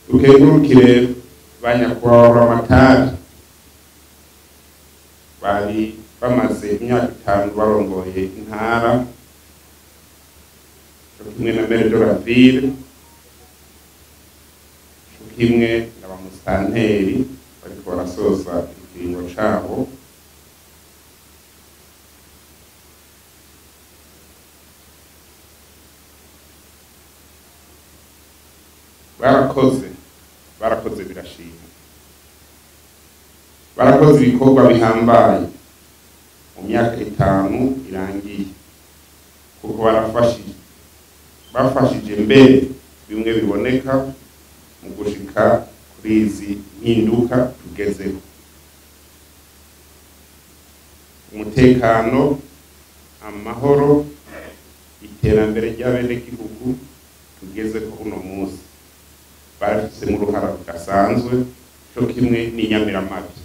Dukengurukire ba nyakubahwa Buramatari bari bamaze imyaka 5 barongoye intara, co kimwe na maire de la ville, co kimwe na ba musitanteri bariko barasoza ikiringo cabo. Barakoze birashima, barakoze ibikorwa bihambaye mu myaka 5 irangiye, kuko bafashije mbere bimwe biboneka mu gushika kuri izi mpinduka tugezeho. Umutekano, amahoro, iterambere ry'abenegihugu tugezeko uno munsi barafisemo uruhara rudasanzwe, co kimwe n'inyamiramabi.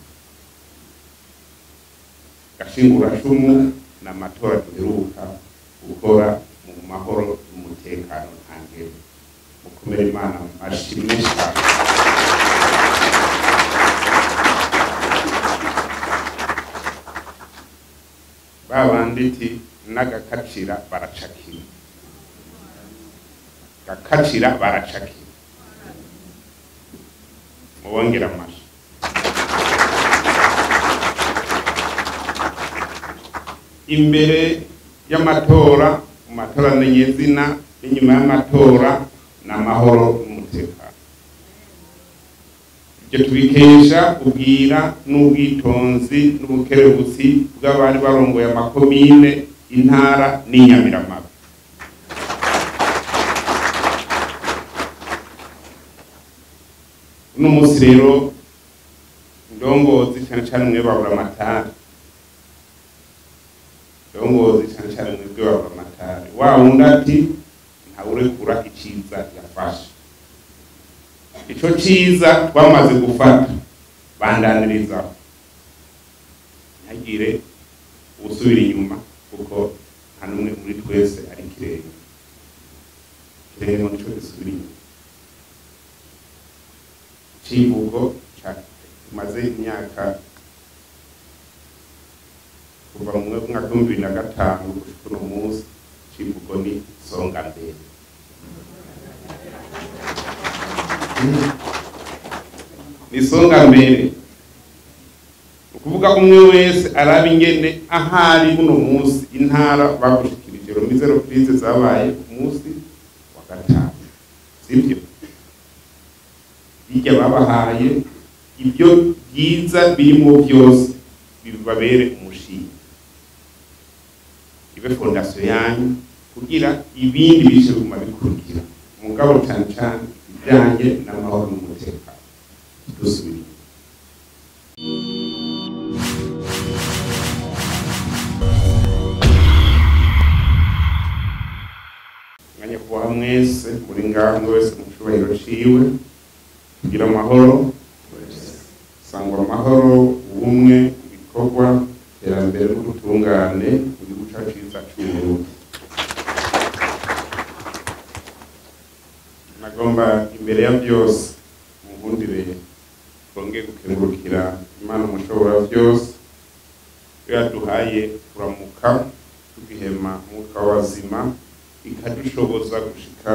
Gashinguracumu n'amatora duheruka gukora mu mahoro n'umutekano ntangere. Mukomere Imana amashimwe cyane. Babanditi n'agakacira baracakira, gakacira baracakira. Mubongera amashi. Imbere y'amatora, mu matora nyezina n'inyuma y'amatora n'amahoro n'umutekano. Ibyo tubikesha ubwira n'ubwitonzi n'ubukerebutsi bw'abari barongoye amakomine, intara n'inyamiramabi. Uno munsi rero ndongozi cyane cyane mwe Baburamatari, ndongozi cyane cyane mwebwe Baburamatari, wa wundi ati ntawurekura iciza yafashe. Ico ciza twamaze gufata bandaniriza, ntihagire usubira inyuma, kuko nta n'umwe muri twese ari ikirenge. Ikirenge nico gisubira inyuma. Civugo tumaze imyaka kuva mu mwaka wa 2005 gushika uno munsi, civugo ni songa mbere. Ni songa mbere ukuvuga umwe wese araba ingene ahari uno munsi intara bagushikirije romizero prise zabaye ku munsi wa 5, sivyo? Bijya babahaye ibyo byiza birimo byose bibabere umushinga, ibe fondation yanyu kugira ibindi bice biguma bikurikira. Mugabo cyane cyane ibijyanye n'amahoro n'umutekano dusubire. Mwanya kubaha mwese muri ngaho, wese mu cyubahiro ciwe, kugira amahoro, sangwa amahoro, ubumwe, ibikorwa, iterambere n'ubutungane mu gihugu cyacu cyiza c'Uburundi. Nagomba imbere ya byose munkundire twongeye gukengurukira Imana umushobora byose yaduhaye kuramuka tugihema umwuka w'abazima, ikadushoboza gushika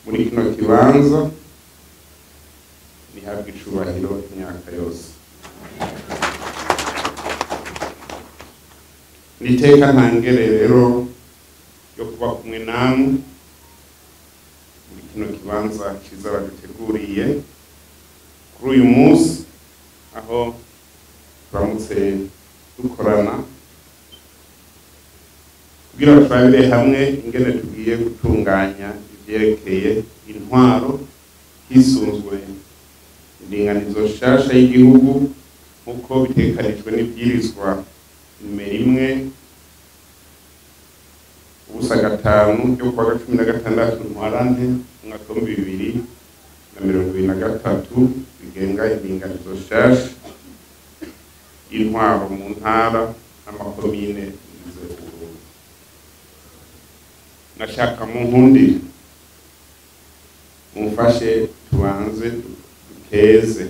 muri kino kibanza. Nihabwe icubahiro imyaka yose. Niteka ntangere rero yo kuba kumwe namwe muri kino kibanza ciza baduteguriye kuri uyu munsi, aho turamutse dukorana kugira turabire hamwe ingene tugiye gutunganya ivyerekeye intwaro hisunzwe indinganizo nshasha y'igihugu nk'uko bitegekanijwe n'ibwirizwa nimero 1 ubusa 5 ryo kuwa 16 Ntwarante umwaka wa 2023 bigenga indinganizo nshasha y'intwaro mu ntara n'amakomine bigize Uburundi. Nashaka munkundire mumfashe Tubanze dukeze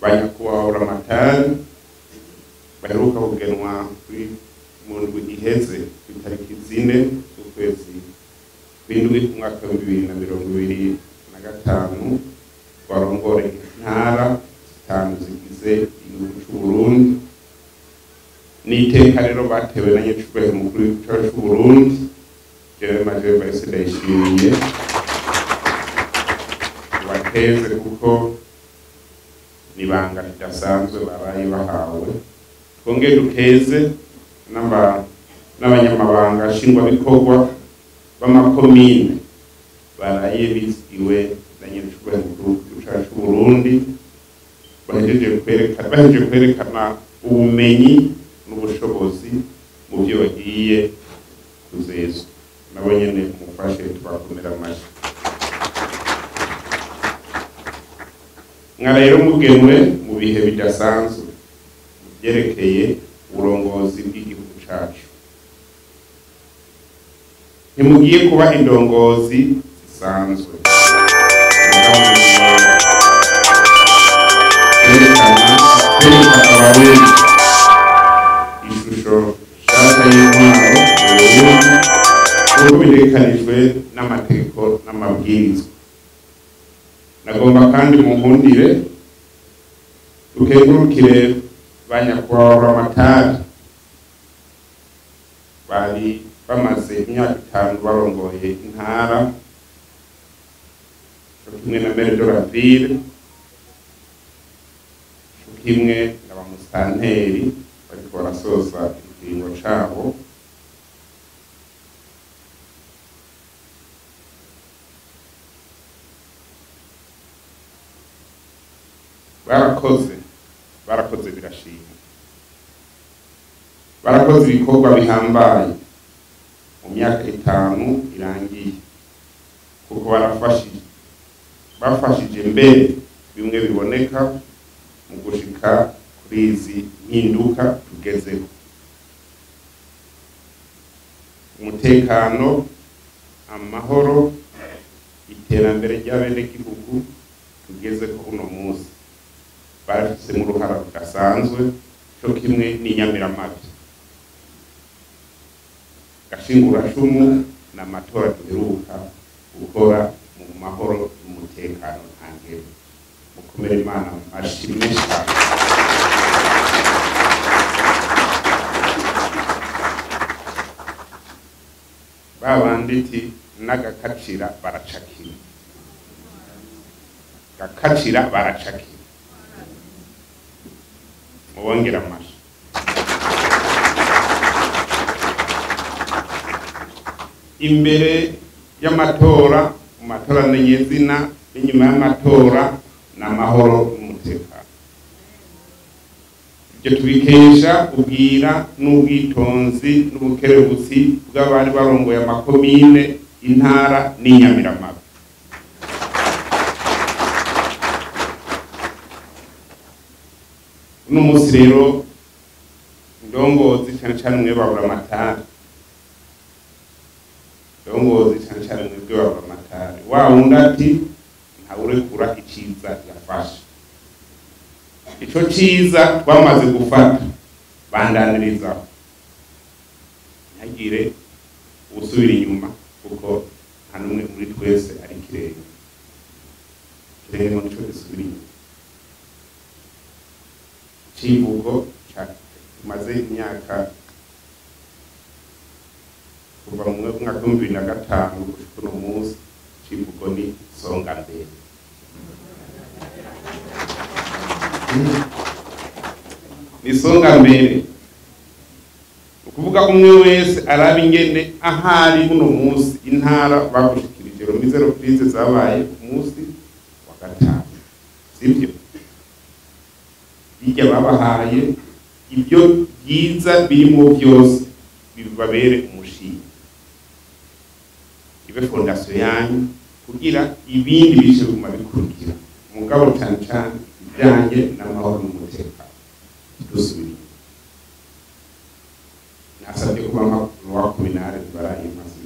banyakubahwa Buramatari baheruka kugenwa kuri mu ndwi iheze ku itariki 4 z'ukwezi kw'indwi umwaka wa 2025, barongore intara 5 zigize igihugu c'u Burundi. N'iteka rero batewe na nyacubahiro umukuru w'igihugu c'u Burundi jewe Major Evariste Ndayishimiye, bateze kuko nibanga ridasanzwe baraye bahawe. Twongere dukeze n'abanyamabanga nshingwabikorwa b'amakomine baraye bizigiwe na nyacubahiro umukuru w'igihugu c'u Burundi, bahejeje kwerekana ubumenyi n'ubushobozi mu byo bagiye kuzezwa. Nabo nyene mufashe tubakomera amashyi. Mwa rero mugenwe mu bihe bidasanzwe byerekeye uburongozi bw'igihugu cacu. Ntimugiye kuba indongozi zisanzwe, kwereka abarundi ishusho nshasha y'intwaro mu Burundi nk'uko bitegekanijwe n'amategeko n'amabwirizwa. Nagomba kandi munkundire dukengurukire ba nyakubahwa Buramatari bari bamaze imyaka 5 barongoye intara, co kimwe na maire de la ville, co kimwe na ba musitanteri bariko barasoza ikiringo cabo. Barakoze birashimwa, barakoze ibikorwa bihambaye mu myaka 5 irangiye, kuko bafashije mbere bimwe biboneka mu gushika kuri izi mpinduka tugezeho. Umutekano, amahoro, iterambere ry'abenegihugu tugezeko uno munsi barafisemo uruhara rudasanzwe, co kimwe n'inyamiramabi. Gashinguracumu n'amatora duheruka gukora mu mahoro n'umutekano ntangere. Mukomere Imana amashimwe cyane. Babanditi n'agakacira baracakira, gakacira baracakira. Mubongera amashi. Imbere y'amatora, mu matora nyezina n'inyuma y'amatora n'amahoro n'umutekano. Ibyo tubikesha ubwira n'ubwitonzi n'ubukerebutsi bw'abari barongoye amakomine, intara n'inyamiramabi. Uno munsi rero ndongozi cyane cyane mwe Baburamatari, ndongozi cyane cyane mwebwe Baburamatari, wa wundi ati ntawurekura iciza yafashe. Ico ciza twamaze gufata bandanirizaho, ntihagire usubira inyuma, kuko nta n'umwe muri twese ari ikirenge. Ikirenge ngo nico gisubira inyuma. Civugo tumaze imyaka kuva mu mwaka wa 2005 gushika uno munsi, civugo ni songa mbere. Ni songa mbere, ukuvuga umwe wese araba ingene ahari uno munsi. Intara bagushikirije remise reprise zabaye ku munsi wa 5, sivyo? Bijya babahaye ibyo byiza birimo byose bibabere umushinga, ibe fondation yanyu kugira ibindi bice biguma bikurikira. Mugabo cyane cyane ibijyanye n'amahoro n'umutekano dusubira. Nasabye kuba wa kominare baraye mazi.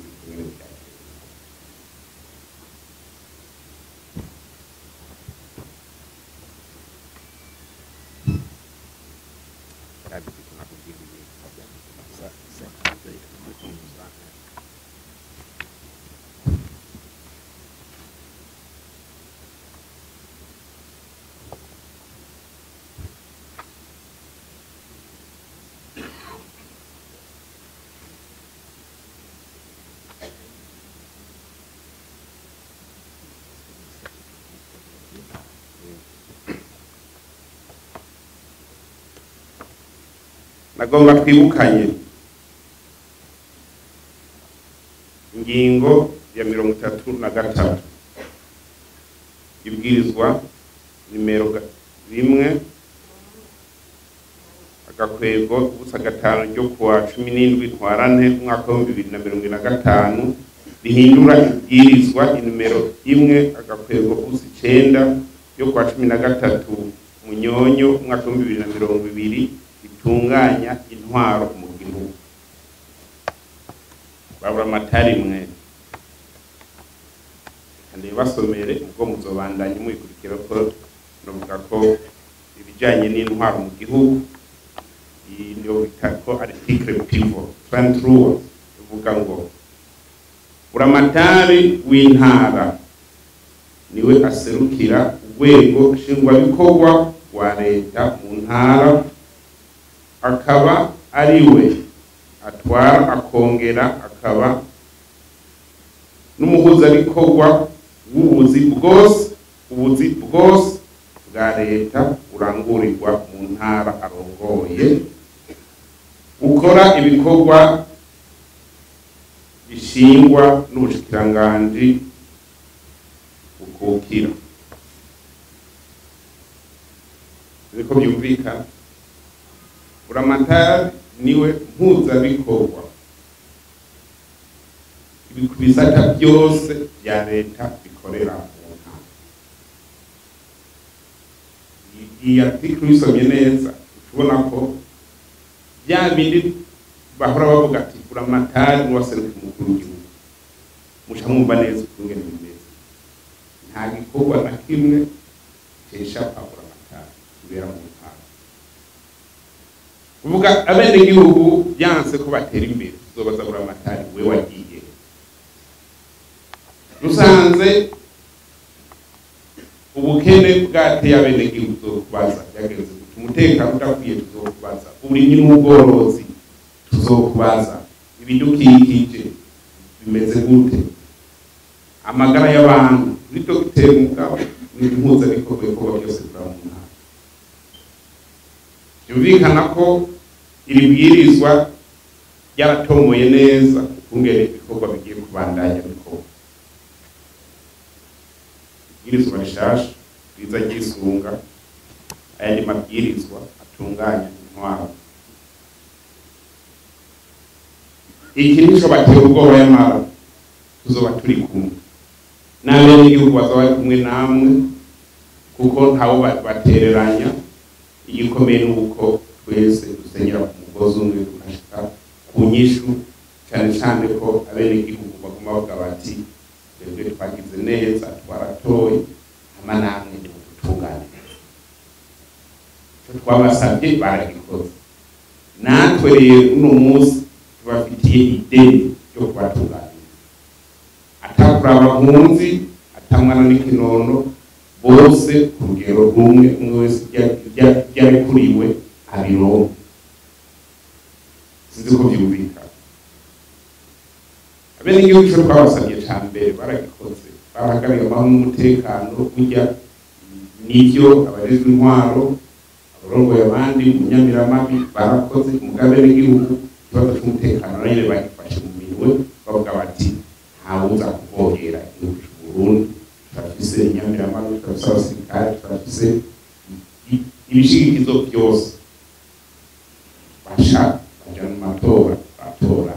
Nagomba twibukanye ingingo ya 33 ibwirizwa nimero 1 agakwego 05 ryo kuwa 17 ntwarante umwaka wa 2025 rihindura ibwirizwa nimero 1 agakwego 9 ryo kuwa 13 munyonyo umwaka wa 2020 itunganya intwaro mu gihugu. Babura matari mwe kandi basomere ubwo muzobandanye muyikurikira ko novuga ko ibijanye n'intwaro mu gihugu iyo bita ko article pivot 33 ivuga ngo buramatari w'intara niwe aserukira urwego nshingwabikorwa rwa leta mu ntara, akaba ariwe atwara akongera akaba n'umuhuzabikorwa w'ubuzi bwose bwa leta burangurirwa mu ntara arongoye, ukora ibikorwa bishingwa n'ubushikiranganji bukukira. Niko byumvikana, buramatari niwe mpuzabikorwa ibisata byose bya leta bikorera mu ntara. Iyi article uyisomye neza ubona ko bya bindi bahora bavuga ati buramatari n'uwaseruka umukuru w'igihugu, muca mwumva neza ukungene bimeze. Nta gikorwa na kimwe cesha buramatari kibera mu ntara. Kuvuga abenegihugu byanse ko batera imbere, tuzobaza buramatari we wagiye. Rusanze ubukene bwateye abenegihugu tuzokubaza byagenze gute, umutekano udakwiye tuzokubaza, uburimyi n'ubworozi tuzokubaza, ibidukikije bimeze gute, amagara y'abantu ni dogiteri mugabo n'impuzabikorwa ibikorwa byose bwa mu ntara. Byumvikana ko iri bwirizwa ryaratomoye neza ukungene ibikorwa bigiye kubandanya bikorwa. Ibwirizwa rishasha riza ryisunga ayandi mabwirizwa atunganya intwaro. Iki nico batera ubwoba y'amara, tuzoba turi kumwe n'abenegihugu bazoba bari kumwe namwe, kuko ntabo batereranya. Igikomeye nuko twese dusenyera ku mugozi umwe tugashika ku nyishu, cyane cyane ko abenegihugu baguma bavuga bati twebwe twagize neza twaratoye, hama namwe nimudutunganirize. Ico twabasabye baragikoze, natwe rero uno munsi tubafitiye ideni ryo kubatunganiriza, atakuraba nkunzi atamwana n'ikinono, bose ku rugero rumwe, umwe wese yarekuriwe abironka. Sinzi ko byumvikana. Abenegihugu ico twabasabye ca mbere baragikoze, barahagariye amahoro n'umutekano. Burya nivyo abajejwe intwaro, abarongoye abandi mu nyamiramabi barakoze, mugabe abenegihugu ikibazo c'umutekano nabo nyene bagifashe mu minwe, bavuga bati ntawuza kuvogera igihugu c'Uburundi, turafise inyamiramabi, turafise abasirikare, turafise ibishigikizo byose. Basha baja mu matora, batora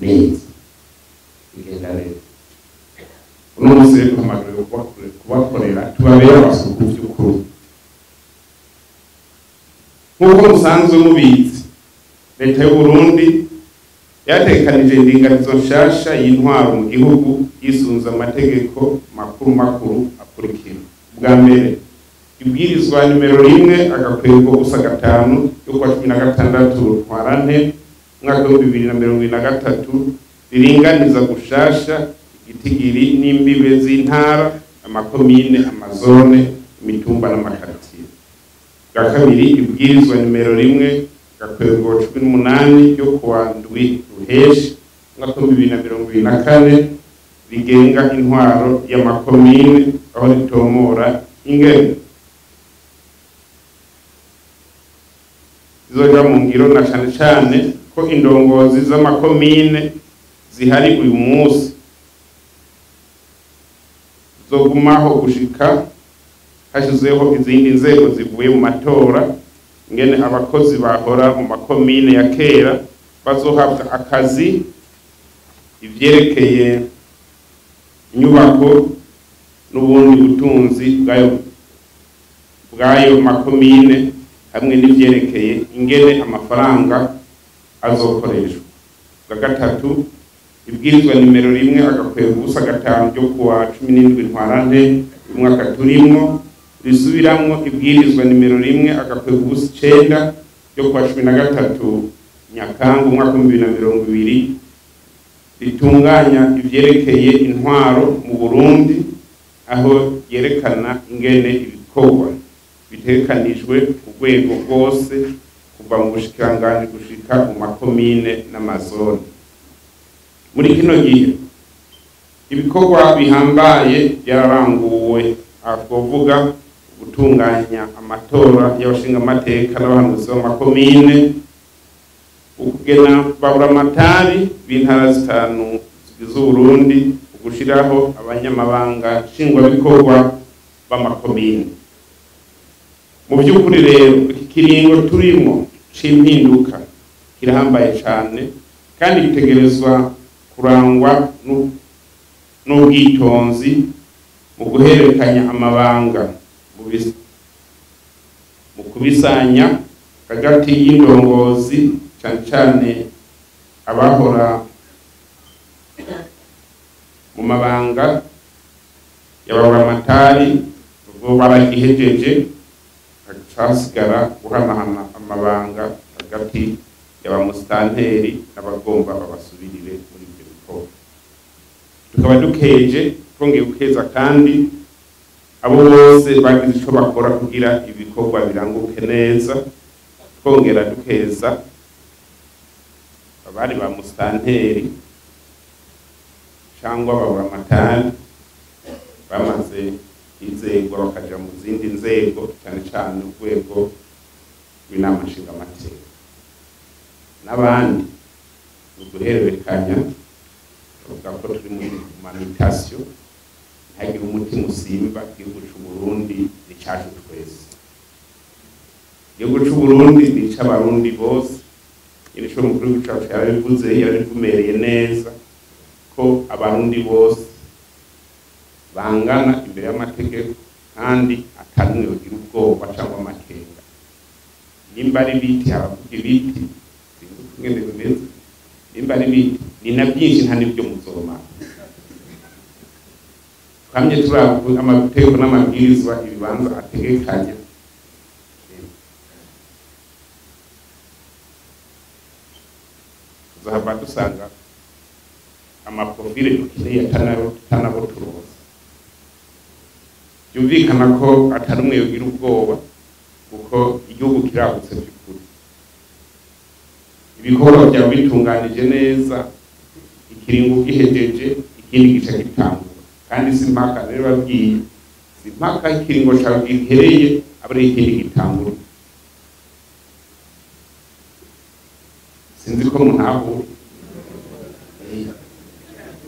neza, bigenda neza. Uno munsi rero duhamagariwe kubakorera, tubabere abasuku vy'ukuri. Nk'uko musanzwe mubizi, leta y'Uburundi yategekanije indinganizo nshasha y'intwaro mu gihugu yisunze amategeko makuru makuru akurikira. Ubwa mbere, ibwirizwa nimero 1 agakwego 05 yo kuwa 16 ntwarante umwaka wa 2023 riringaniza gushasha igitigiri n'imbibe z'intara, amakomine, amazone, imitumba n'amakartier. Bwa kabiri, ibwirizwa nimero 1 agakwego 18 yo kuwa 7 ruheshi umwaka wa 2024 rigenga intwaro y'amakomine, aho ritomora ingene zizoja mu ngiro, na cane cane ko indongozi z'amakomine zihari uyu munsi zogumaho gushika hashizeho izindi nzego zivuye mu matora, ingene abakozi bahora mu makomine ya kera bazohabwa akazi, ivyerekeye inyubako n'ubundi butunzi bwayo makomine, hamwe n'ivyerekeye ingene amafaranga azokoreshwa. Bwa gatatu, ibwirizwa nimero 1-05 ryo kuwa 17 Ntwarante umwaka turimwo risubiramwo ibwirizwa nimero 1-09 ryo kuwa 13 Nyakanga umwaka 2020 ritunganya ivyerekeye intwaro mu Burundi, aho yerekana ingene ibikorwa bitegekanijwe ku rwego rwose kuva mu bushikiranganji gushika mu makomine n'amazone. Muri kino gihe ibikorwa bihambaye byararanguwe, aha twovuga gutunganya amatora y'abashingamateka n'abahanuzi b'amakomine, ukugena baburamatari b'intara zitanu zigize Uburundi, ugushiraho abanyamabanga nshingwabikorwa b'amakomine. Mu by'ukuri rero iki kiringo turimo c'impinduka kirahambaye cane, kandi gitegerezwa kurangwa n'ubwitonzi mu guhererekanya amabanga, mu kubisanya hagati y'indongozi, cane cane abahora mu mabanga y'ababuramatari bo baragihejeje, hasigara guhanahana amabanga hagati y'abamusitanteri n'abagomba babasubirire muri ibyo bikorwa. Tukaba dukeje, twongeye gukeza kandi abo bose bagize ico bakora kugira ibikorwa biranguke neza, twongera dukeza abari ba musitanteri cyangwa baburamatari bamaze inzego bakaja mu zindi nzego, cyane cyane urwego rw'inama nshingamateka n'abandi. Mu guhererekanya tuvuga ko turi muri humanitasiyo, ntihagire umutima usimba. Igihugu c'u Burundi ni icacu twese, igihugu c'u Burundi ni ic'abarundi bose. Iri shuri umukuru w'igihugu cacu yarabivuze, yarabivumereye neza ko abarundi bose bangana imbere y'amategeko, kandi atanumwe yogira ubwoba cyangwa amakenga. Nimba ari ibiti abavuga ibiti, sinzi uko ingene bimeze, nimba ari ibiti ni na byinshi, nta n'ibyo muzomara. Twamye turaba amategeko n'amabwirizwa ibibanza ategekanya. Tuzahava dusanga amaprofile dukeneye atanabo turonse. Byumvikana ko atari umwe yogira ubwoba, kuko igihugu kiragutse by'ukuri. Ibikorwa byawe bitunganije neza, ikiringo gihejeje ikindi gice gitangura, kandi si impaka rero babwiye, si impaka ikiringo cawe gihereye aba ari ikindi gitangura. Sinzi ko muntahura.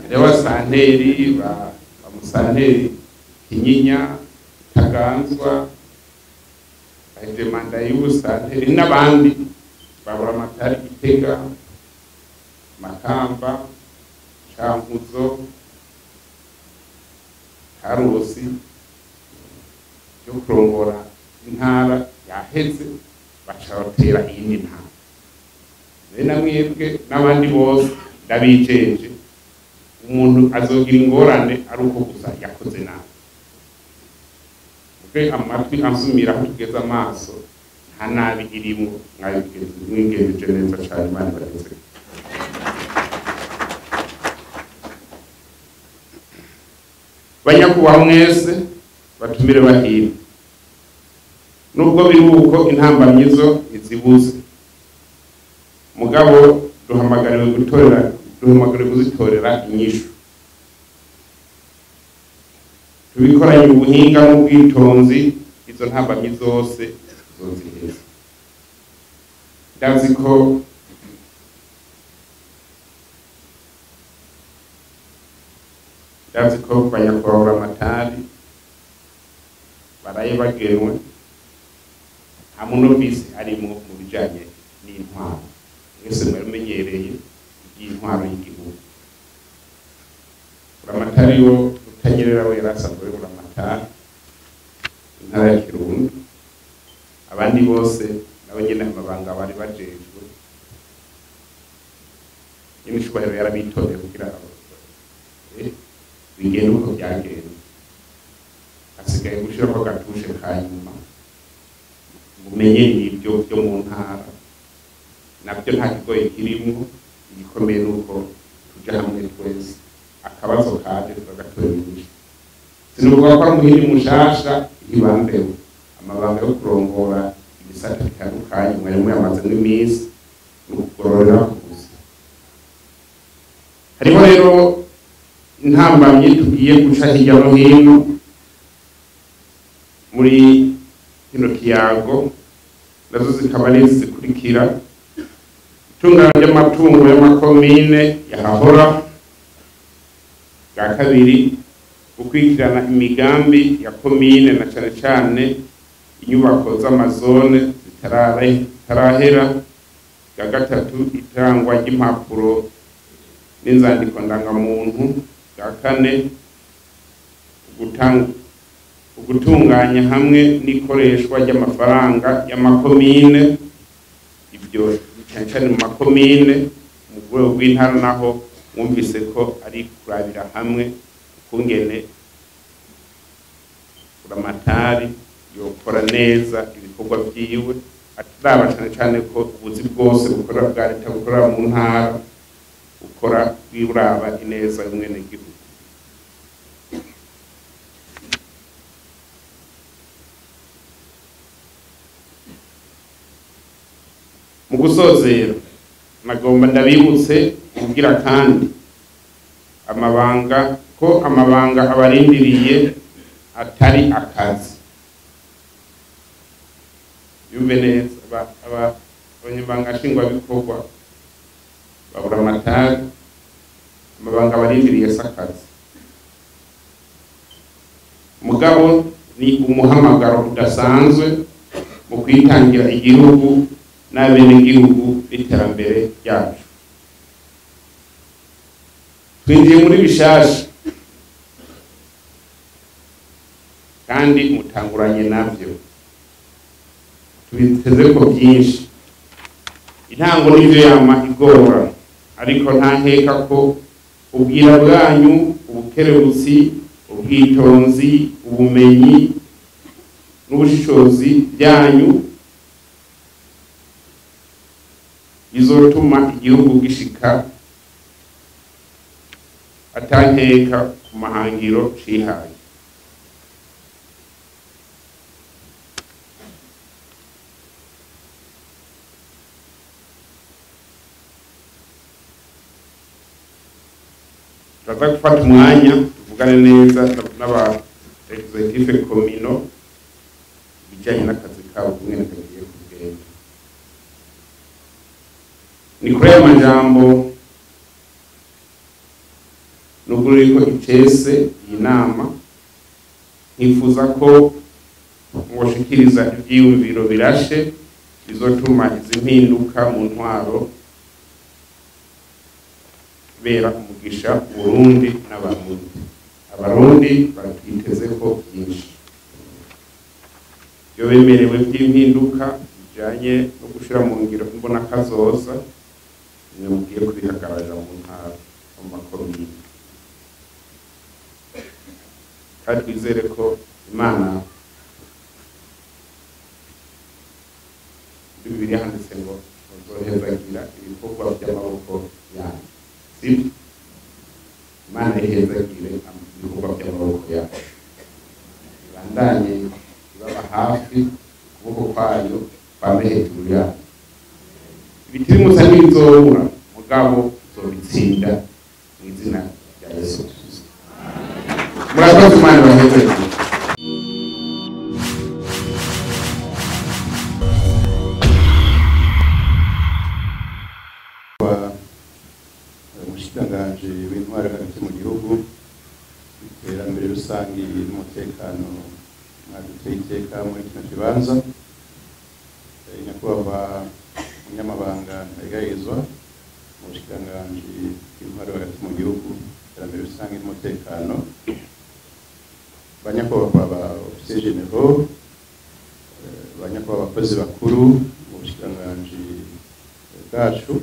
Rero abasanteri ba musanteri Kinyinya, Taganzwa, bahejeje manda y'ubusanteri n'abandi baburamatari Gitega, Makamba, Cankuzo, Karusi, yo kurongora intara yaheze, baca batera iyindi ntara. Rero na mwebwe n'abandi bose ndabijeje, umuntu azogira ingorane ari uko gusa yakoze nabi. Ubwe amatwi ansumira aho tugeze amaso, nta nabi irimwo, mwabigenjeje neza cane, Imana ibageze. Banyakubahwa mwese batumire bahire, nubwo biri uko intambamyi zo ntizibuze, mugabo duhamagariwe kuzitorera inyishu. Tubikoranye ubuhinga n'ubwitonzi, izo ntambamyi zose tuzoziheza. Ndazi ko banyakubahwa amatari baraye bagenwe nta munovisi arimo mu bijanye n'intwaro. Mwese mwamenyereye iby'intwaro y'igihugu. Buramatari wo Butanyerera we yarasanzwe ari buramatari intara ya Kirundo, abandi bose nabo nyene amabanga bari bajejwe n'imicubahiro yarabitoreye kugira bigende uko byagenda. Hasigaye gushirako agatushe ka nyuma mumenye ibyo byo mu ntara, nabyo nta kigoye kirimwo. Igikomeye nuko tuja hamwe twese, akabazo kaje tugatora inyishu. Sinuvuga ko ari umuhini mushasha ntibambewe amabanga yo kurongora ibisata bitandukanye mwari muyamazemwo iminsi ni ukugororera gusa. Hariho rero intambamyi tugiye guca hirya no hino muri kino kiyago, nazo zikaba ari zikurikira: itungana ry'amatungo y'amakomine yahahora, bwa kabiri gukurikirana imigambi ya komine na cane cane inyubako z'amazone zitarahera, bwa gatatu itangwa ry'impapuro n'inzandiko ndangamuntu, bwa kane ugutunganya hamwe n'ikoreshwa ry'amafaranga y'amakomine, ibyo cane cane mu makomine. Mu rwego rw'intara naho mwumvise ko ari kurabira hamwe ukungene buramatari yokora neza ibikorwa vyiwe, ataraba cane cane ko ubuzi bwose bukora bwa leta bukora mu ntara bukora bwiraba ineza y'umwenegihugu. Mu gusozera nagomba ndabibutse kugira kandi amabanga ko amabanga abarindiriye atari akazi. Yumve neza abanyamabanga nshingwabikorwa babura amatari, amabanga abarindiriye si akazi, mugabo ni umuhamagaro udasanzwe mu kwitangira igihugu n'abenegihugu n'iterambere ryacu. Twinjiye muri bishasha kandi mutanguranye navyo, tubiteze ko byinshi. Intango nivyo yama igora, ariko nta nkeka ko ubwira bwanyu, ubukerebutsi, ubwitonzi, ubumenyi n'ubushishozi byanyu bizotuma igihugu gishika atankeka ku mahangiro cihaye. Turaza gufata umwanya tuvugane neza n'aba executive comino ibijyanye n'akazi kabo kumwe kagiye kugenda. Ni kuri aya majambo nugururiko icese iyi nama, nkifuza ko mwoshikiriza ivyiyumviro birashe bizotuma izi mpinduka mu ntwaro bera umugisha Burundi n'Abarundi. Abarundi batwiteze ko byinshi byo bemerewe by'impinduka bijanye no gushira mu ngiro imbona kazoza, nimwe mugiye kubihagararira mu ntara mu makomine. Kandi twizere ko Imana muri Bibiliya handitse ngo muzohezagira ibikorwa by'amaboko yanyu, sibyo? Imana ihezagire ibikorwa by'amaboko yacu, ibandanye ibaba hafi, ukuboko kwayo kwame hejuru yanyu. Ibitirimutsa ntibizobura, mugabo tuzobitsinda mu izina rya Yesu Kristo. Murakoze, Imana ibahezagire. n'umutekano mwaduteye iteka muri kino kibanza, nyakubahwa umunyamabanga ntayegayezwa mu bushikiranganji bw'intwaro hagati mu gihugu, iterambere rusange n'umutekano, banyakubahwa ba officiers généraux, banyakubahwa abakozi bakuru mu bushikiranganji bwacu,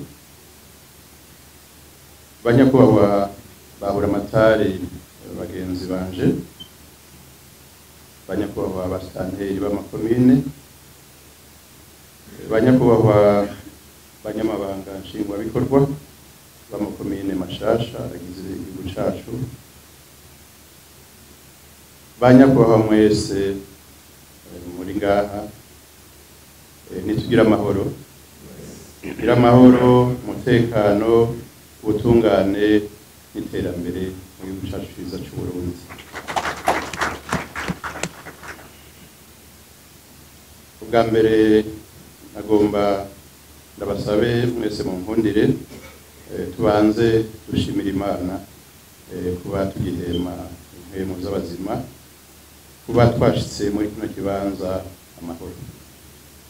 banyakubahwa ba buramatari bagenzi banje, banyakubahwa abasitanteri b'amakomine, banyakubahwa banyamabanga nshingwabikorwa b'amakomine mashasha agize igihugu cacu, banyakubahwa mwese muri ngaha, nitugira amahoro, tugira amahoro, umutekano, ubutungane n'iterambere mu gihugu cacu ciza c'Uburundi. Ubwa mbere nagomba ndabasabe mwese mu nkundire, tubanze dushimira Imana kuba tugihema impwemu z'abazima, kuba twashitse muri kino kibanza amahoro.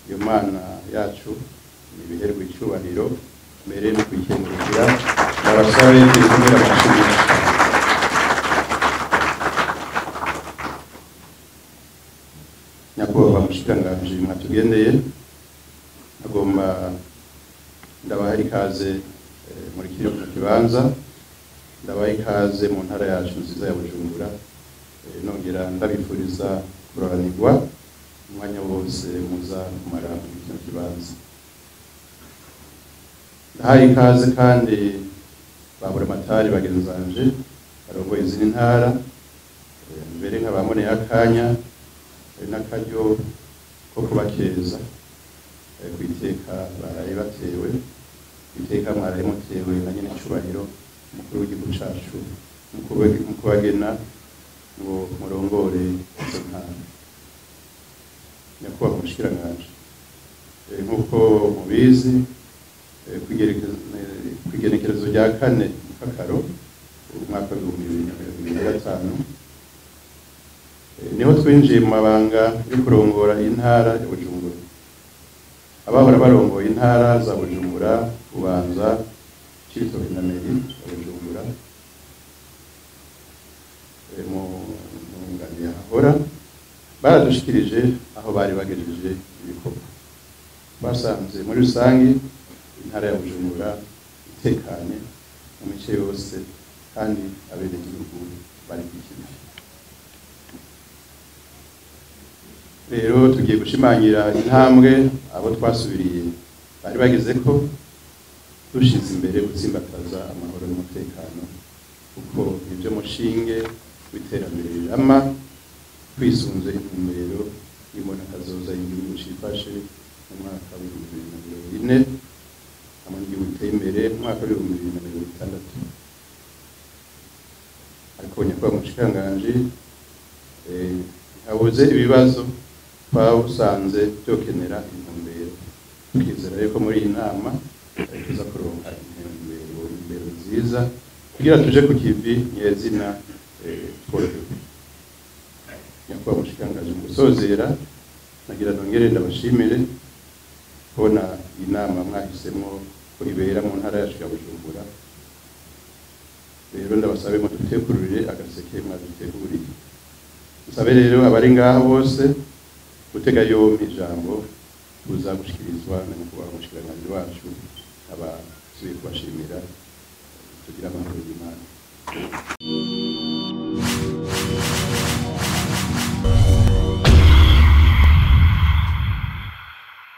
Iyo Mana yacu nibiherwe icubahiro mbere no kuyikengurukira. Ndabasabe tuyikomere amashyi menshi. Nyakubahwa mushikiranganji mwatugendeye, agomba ndabaha ikaze muri kino kibanza, ndabaha ikaze mu ntara yacu nziza ya Bujumbura, nongera ndabifuriza kuroranirwa umwanya wose muza kumara muri kino kibanza. Ndahaye ikaze kandi ba buramatari bagenzanje barongoye izindi ntara, mbere nk'ababoneye akanya n'akaryo ko kubakeza kwiteka baraye batewe, iteka mwaraye mutewe na nyene cubahiro umukuru w'igihugu cacu mu kubagena ngo murongore izo ntara. Nyakubahwa umushikiranganji, nk'uko mubizi, kw'igenekerezo rya 4 Mukakaro umwaka w'2025 niho twinjiye mu mabanga yo kurongora intara ya Bujumbura. Abahora barongoye intara za Bujumbura, Bubanza, Cibitoke na Meri ya Bujumbura, mu ngani yahora baradushikirije aho bari bagejeje ibikorwa. Basanze muri rusangi intara ya Bujumbura itekanye mu mice yose kandi abenegihugu bari kwikiriye. Rero tugiye gushimangira intambwe abo twasubiriye bari bageze ko dushize imbere gutsimbataza amahoro n'umutekano, kuko nibyo mushinge w'iterambere rirama, twisunze intumbero y'imbonerakazoza y'igihugu cifashe mu mwaka w'2040 hamwe n'igihugu giteye imbere mu mwaka w'2060. Ariko nyakubahwa umushikiranganji, habuze ibibazo twasanze byokenera intumbero, tukizera yuko muri iyi nama tuza kuronka intumbero nziza kugira tuje ku kivi nyezina tworohewe. Nyakubahwa umushikiranganji, mu gusozera nagira nongere ndabashimire kubona iyi nama mwahisemwo ko ibera mu ntara yacu ya Bujumbura. Rero ndabasabe mudutegurire agaseke mwaduteguriye. Nsabe rero abari ngaha bose gutega yompi ijambo tuza gushikirizwa na nyakubahwa umushikiranganji wacu. Abasubiye kubashimira, tugira amahoro y'Imana.